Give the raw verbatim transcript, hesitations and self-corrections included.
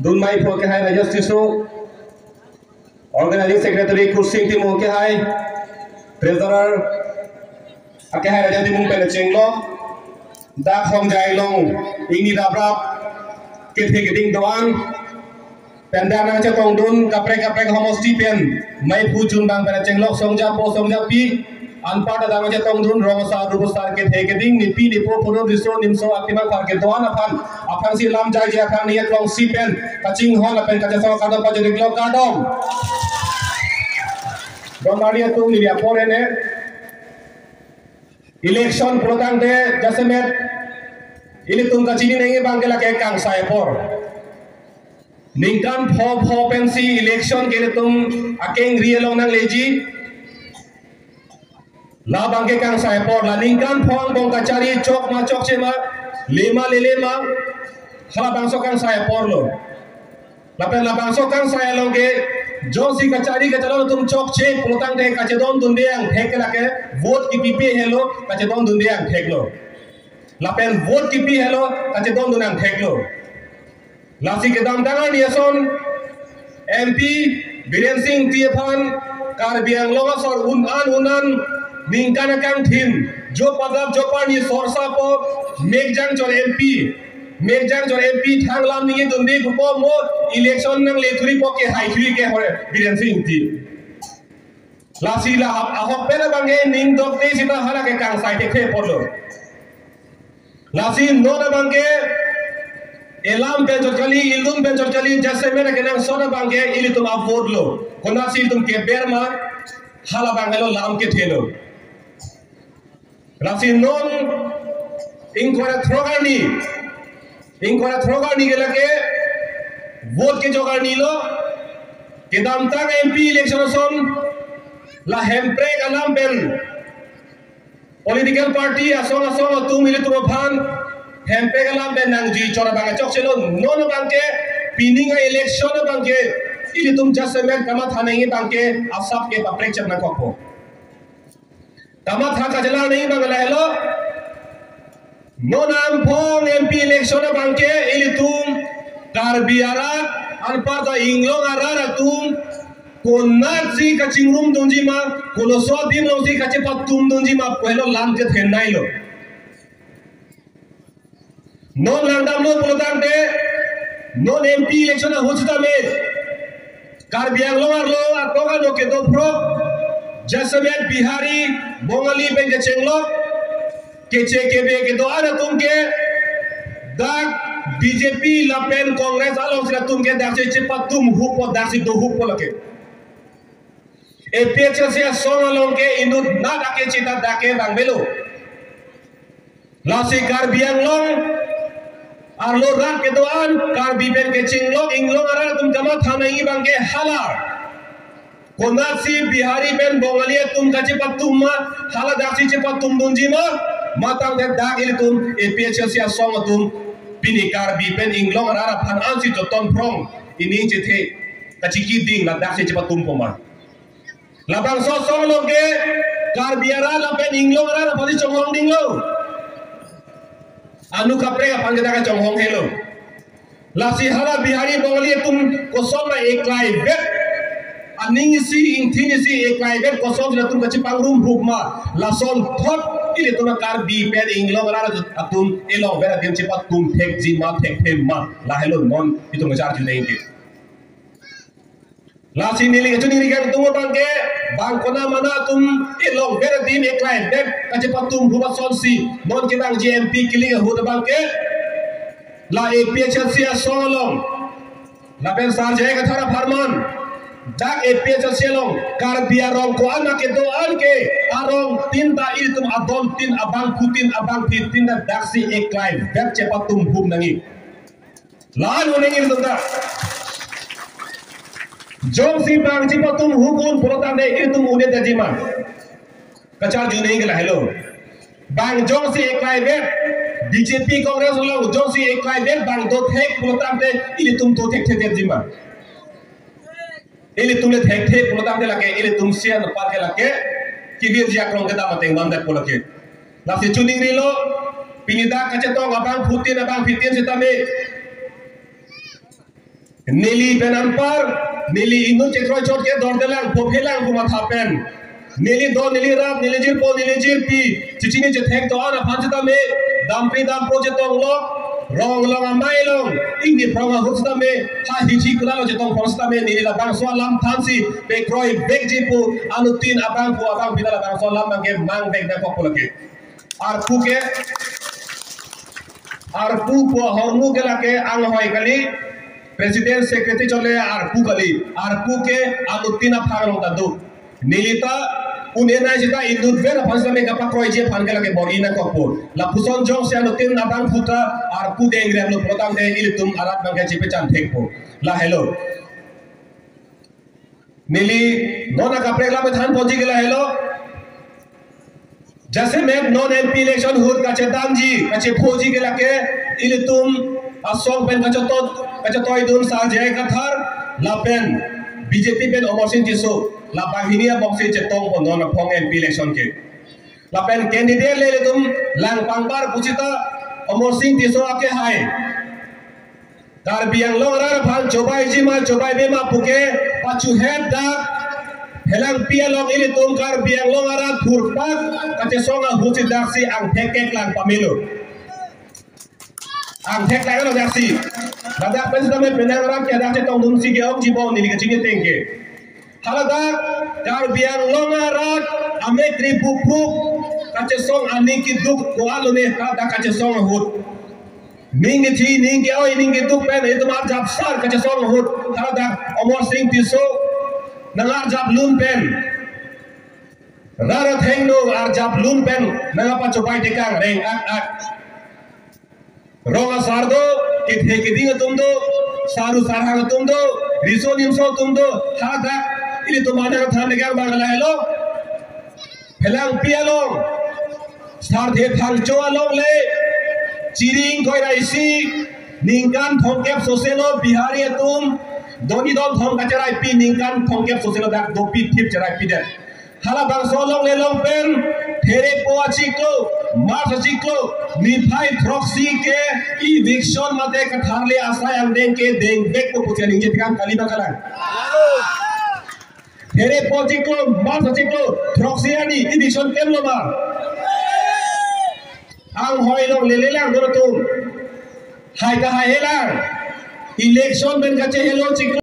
Dunmai pho kehai Rajesh Tisso, Organizing Secretary Kursing Timung kehai, Treasurer akehai Raja Timung pen chenglok, dak Hongjai along ingni raprap kethe keding do-an, pen dak nangchetongdun kaprek kaprek homosti pen, maiphu chunbang pen chenglok songjapo songjapi, anparta dak nangchetongdun rong asar rup asar kethe keding, nepi nepo phongo riso nimso atimang phar kedo-an aphan, aphansi lam jaiji aphan ni aklongsi pen kachinghon lapen kachesong kardom pajirlo, kardom. Don Maria atum, neli apor ene. Election pulotangte jasemet ilitum kachini nangji abangke lake kangsai apor. Ningkan pho pho pensi election ke ilitum akengri along nangleji. Labangke kangsai apor, la ningkan pho angbong kachari chok ma chokche ma, le ma lele ma, halabangso kangsai apor lo. Lapen labangso kangsai along ke jongsi kachari kachelong atum chokche pulotangte kachedondunde angthek ke lake vote kipipe helo, kachedondunde angthek lo. Lapen vote kipi helo, kachedondun angthek lo. Lasi kedamtang arni ason M P Biren Singh Engti aphan Karbi Anglong asor un-an un-an ningkan akangthin, jo padap jo parni sorsapo, mekjang chor M P, mekjang chor M P thang lam ningje dunde pupo, mo election nangle thuripo kehai thuri ke hore Biren Singh Engti. Lasi la ahok, ahok pen abangke ning dokte sita hala ke kangsai thekthe apor lo. Lasi non abangke elam pen chot kali, ildun pen chot kali, jasemet kenangsot abangke ilitum avote lo. Konatsi ilitum keber ma, halabangke lo lam kethe lo. Lasi non ingkoi ra throk arni, ingkoi ra throk arni ke lake vote kejok arni lo. Kedamtang M P election ason la hemprek alam pen political party asong asong atum ilitum aphan hemprek alam pen nangjuichor abang chokche lo. Non abangke pining a-election abangke ilitum jasemet kamatha nangji abangke asap ke paprek chep nangkokpo. Kamatha kachelar nangji abang lahelo. Non angbong M P election abangke ilitum Karbi arat anparta inglong arat atum konatsi kachingrum dunji ma, koloso adim alongsi kachepatum dunji ma pu helo lam kethenei lo. Non langdamlo pulotangte, non M P election ahut sitame Karbi Anglong arlo atok ano kedo phrok, jasemet Bihari, Bongali pen kechenglok, keche kebe kedo-an atum ke dak B J P lapen Congress alongsi latum ke daksi chepatum huppo, daksi do huppo lake. A P H L C asong along ke inutnat akechita dak ke bang belo. Lasi Karbi Anglong arlo rat kedo-an, Karbi pen kechinglok inglong arat atum kamatha nangji abangke hala. Konatsi Bihari pen Bongali atum kachepatum ma, hala daksi chepatum dunji ma, matangte dak ilitum A P H L C asong atum pini Karbi pen inglong arat aphan ansi choton phrong, ining chethe kachikiding, la daksi chepatumpo ma. Labangso asong along ke Karbi arat lapen inglong arat aphansi chonghong dinglo. Anu kaprek aphan ke dak kachonghong helo. Lasi hala Bihari Bongali atum koson ma eklaivet aning isi ingthin isi eklaivet kosonsi latum kachipangrum hup ma, lason thot ilitum Karbi pen inglong arat atum elongvet adim chepatum thekji ma thekthe ma, lahelo non itum kacharju nangji ke. Lasi neli kachiningri kangtung abangke, bang kona mana atum elongvet adim eklaivet kachepatum hup asonsi non kedang G M P kiling ahut abangke, la A P H L C asong along, lapen Sar J I Kathar apharman, dak A P H L C along Karbi arong ko-an akedo-an ke, arong tin ta ilitum adon tin, abangphu tin, abangphi tin ta daksi eklaivet chepatum hup nangji. La-an uning in tunda. Jongsi bang chepatum hup un pulotangte ilitum un-edetji ma. Kacharju nangji ke lahelo. Bang jongsi eklaivet, B J P Congress along jongsi eklaivet bang dothek pulotangte ilitum dothekthedetji ma. Ilitum le thekthe pulotangte lake ilitum sian apar ke lake kevirji akrong kedam ateng bang dak pu lake. Lasi chiningrilo, pini dak kachetong abangphu tin abangphi tin sitame Neli pen anpar, neli inut chekroi chot ke dordelang, phophelang pu matha pen, neli do, neli rap, neli jirpo, neli jirpi, chechini chethek do-an aphan sitame, dampri dampo chetong lo, rong along amei along, ingni phrong ahut sitame, ha hithi kula lo chetong phrong sitame, neli labangso alam aphansi pekroi vekji pu, anuttin abang pu abang pita labangso alam abangke mang vek nangkok pu lake. Arpu ke, arpu pu ahormu ke lake anghoi kali, president secretary chole arpu kali, arpu ke anuttin aphang along ta do. Neli ta un-e nai seta inutvet aphan sitame kapakroiji aphan ke lake bor-i nangkokpo. Lapuson jongsi anuttin abang puta arpu deng rem lo pulotangte ilitum arat abangke chepechan thekpo. Lahelo. Neli non akaprek lam than ponji ke lahelo. Jasemet non M P election ahut kachedamji, kachephoji ke lake ilitum asong pen kachetot, kachetoidun Sanjay Kathar, lapen B J P pen Amarsing Tisso, la banghini abangsi chetongpo non aphong M P election ke. Lapen candidate le ilitum langpangbar pu seta Amarsing Tisso akehai. Karbi Anglong arat aphan chobaiji ma chobaibe ma puke pachuhet dak Phelangpi along ilitum Karbi Anglong arat thurpak kachesong ahutsi daksi angthek keklang pamelo. Angthek lang lo daksi. Ladak pen sitame penang arat ke dak chetongdunsi ke-ongji bom neli kachingki tengke. Haladak Karbi Anglong arat amek ri buprup kachesong aning keduk ko-an lone haladak kachesong ahut. Ning kethi, ning ke-oi, ning keduk pen itum arjap sar kachesong ahut haladak Amarsing Tisso nangarjap lun pen, rat athengno arjap lun pen nangkapachobai tekang reng ak ak. Rong asar do, kethe keding atum do, saru sarhang atum do, riso nimso atum do, hadak ilitum anang than legang bang lahelo. Phelangpi along, Sarthe Phangcho along le, Chiring Koiraisi, ningkan thomkep soselo Bihari atum, doni don thom kacheraipi ningkan thomkep soselo dak dopi thip cheraipi det. Halabangso along le long pen, Therepo achiklo, March achiklo, niphai throksi ke eviction mate katharle asai angdeng ke dengvekpo pusi ningje tekang kali ma kalang. Therepo achiklo, March achiklo, throksi arni eviction klemlo ma. Anghoi along lele lang don atum. Hai ta haihe lang. Election pen kachehelo chiklo.